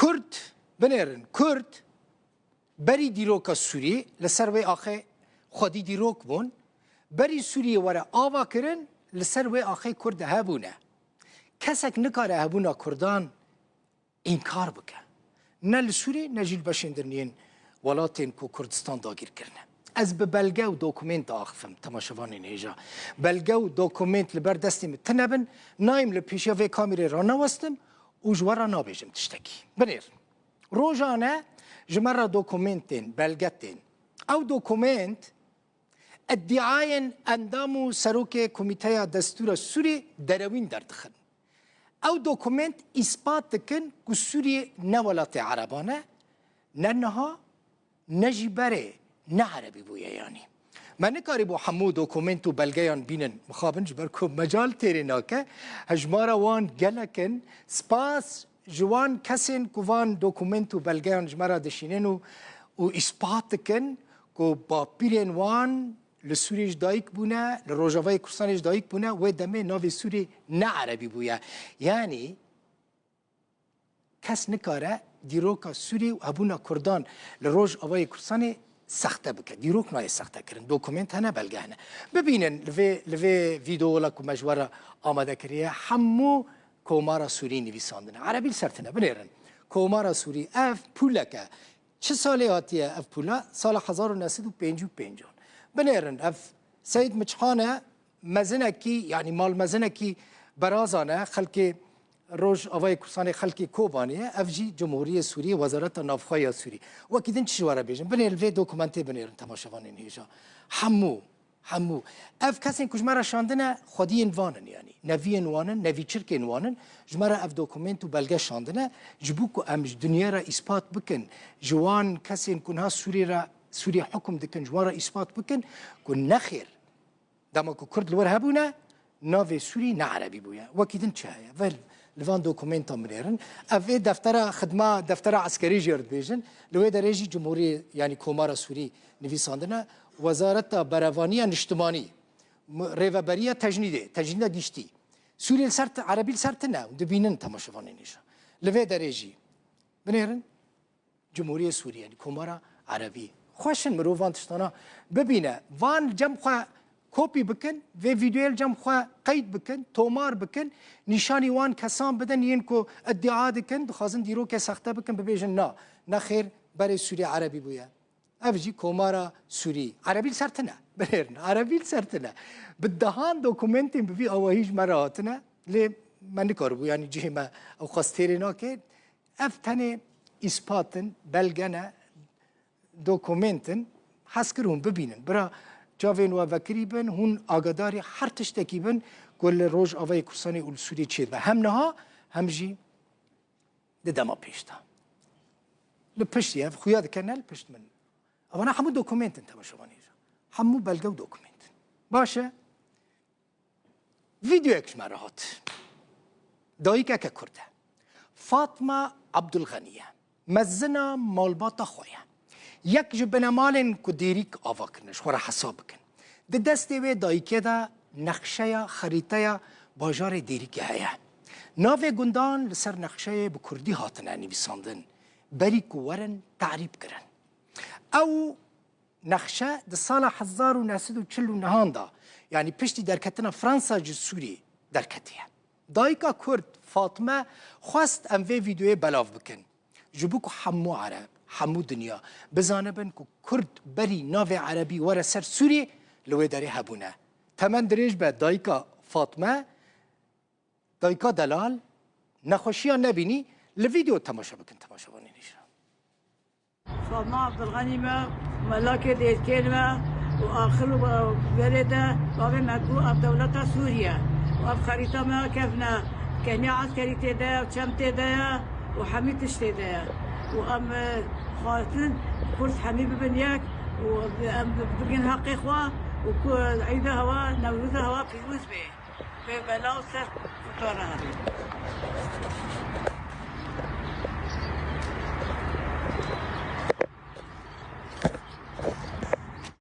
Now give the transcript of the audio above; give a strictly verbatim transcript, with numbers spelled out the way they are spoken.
Kurd, binêrin, Kurd berî dîroka Sûrî li ser wê axê xwedî dîrok bûn. Berî Sûriyê were ava kirin, li ser wê axê Kurd hebûne. Kesek nikare hebûna Kurdan înkar bike. Ne li Sûrî, ne jî li beşên din yên welatên ku Kurdistan dagîr kirine. Ez bi belge û dokumênt diaxifim, temaşevanên hêja. Belge û dokumênt li ber destê min tune bin, nayêm li pêşiya vê kamîrê ranewestim û ji we re nabêjim tiştekî. Binêr. Rojane ji me re dokumênt tên, belge tên. Ew dokumênt îdîayên endam û serokê Komîteya Destûra Sûrî derewîn derdixin. Ew dokumênt îspat dikin ku Sûriyê ne welatê Ereban e, ne niha, ne jî berê ne Erebî bûye yanî. Me nikarîbû hemû dokumênt û belgeyan bînin, mixabin ji ber ku mecal têrê nake, hejmara wan gelek in. Spas ji wan kesên ku van dokumênt û belgeyan ji me re dişînin û, û îspat dikin ku bapîrên wan li Sûriyê ji dayik bûne, li Rojavayê Kurdistanê ji dayik bûne, wê demê navê Sûrî ne Erebî bûye. Yanî kes nikare dîroka Sûrî û hebûna Kurdan li Rojavayê Kurdistanê sexte bike. Dîrok nayê sexte kirin. Dokumênt hene, belge hene. Bibînin li vê, li vê vîdeola ku me ji we re amade kiriye, hemû Komara Sûrî nivîsandine. Erebî li ser tine, binêrin. Komara Sûrî ev pûleke. Çi salê hatiye ev pûla? Sala hezar û neh sed û pêncî û pêncan. Binêrin, ev Seyid Miçhan e, mezinekî, yanî malmezinekî berazan e, xelkê Rojavayê Kurdistanê, xelkê Kobanê ye. Ev jî Cumhuriyê Sûriyê, Wezareta Navxwe ya Sûrî. Wekî din çi ji we re bêjin? Binêrin, vê dokumentê binêrin, temaşevanên hêja. Hemû, hemû. Ev kesên ku ji me re şandine, xwediyên van in yanî. Neviyên wan in, nevîçirkên wan in. Ji me re ev dokumênt û belge şandine. Ji bo ku em ji dinyê re îspat bikin, ji wan kesên ku niha Sûriyê re, Sûriyê hukm dikin, ji wan re îspat bikin ku nexêr, dema ku Kurd li wir hebûne, navê Sûrî ne Erebî bûye. Wekî din çi heye? Ver li van dokumêntan binêrin. Ev ê deftera xidma, deftera eskerî jê re dibêjin. Li wê derê jî Cumhuriyê, yanî Komara Sûrî nivîsandine. Wezareta Berevaniya Niştimanî, m-, Rêveberiya Tecnîdê, Tecnîda Giştî. Sûrî li ser ti-, Erebî li ser tine, dibînin temaşevanên hêja. Li vê derê jî binêrin. Cumhuriyê Sûriyê, yanî Komara Erebî. Xweş in mirov van tiştana bibîne. Van li cem xwe kopî bikin, vê vîdeoyê li cem xwe qeyd bikin, tomar bikin, nîşanî wan kesan bidin yên ku îdia dikin, dixwazin dîrokê sexte bikin, bibêjin na, nexêr berê Sûrî Erebî bûye. Ev jî Komara Sûrî. Erebî li ser tine. Binêrin, Erebî li ser tine. Bi dehan dokumentên bi vî awahî ji me re hatine, lê me nikaribû, yanî cihê me ew qas têrê nake. Ev tenê îspat in, belge ne, dokumênt in. Hez kir hûn bibînin. Bira çavên we vekirî bin, hûn agadarî her tiştekî bin ku li Rojavayê Kurdistanê û li Sûriyê çêdibe. Hem niha, hem jî di dema pêş de. Li piştî ev xuya dike, ne li pişt min. Evana hemû dokumênt in, temaşevanê hêja. Hemû belge û dokumênt in. Baş e. Vîdeoyek ji me re hat. Dayikeke Kurd e. Fatma Abdulxenî ye. Mezina malbata xwe ye. Yek ji binemalên ku dêrîk ava kirine, ji xwe re hesab bikin. Di destê wê dayikê de nexşeya, xerîteya bajarê Dêrikê heye. Navê gundan li ser nexşeyê bi kurdî hatine nivîsandin, berî ku werin tarîb kirin. Ew nexşe di sala hezar û neh sed û çil û nehan de, yanî piştî derketina Fransa ji Sûriyê derketiye. Dayika Kurd Fatme xwest em vê vîdeoyê belav bikin, ji bo ku hemû Ereb, hemû dinya bizanibin ku Kurd berî navê Erebî were ser Sûriyê li wê derê hebûne. Temen dirêj be dayika Fatme, dayika delal, nexweşiya nebînî, li vîdeo temaşe bikin, temaşevanên hêja. Fatma Abdulxenî me, melakê Dêrkên me û axil û berê de bavê me bû ev dewleta Sûriye û ev xerîta me kevne, keniya eskerî tê de ye û çem tê de ye û hemî tişt tê de ye û em, e, xwestin Kurd hemî bibin yek û em bigin heqê xwe û ku Îda hewa, Newroza hewa pîroz bê. Bê bela û ser Kurdan re hebe.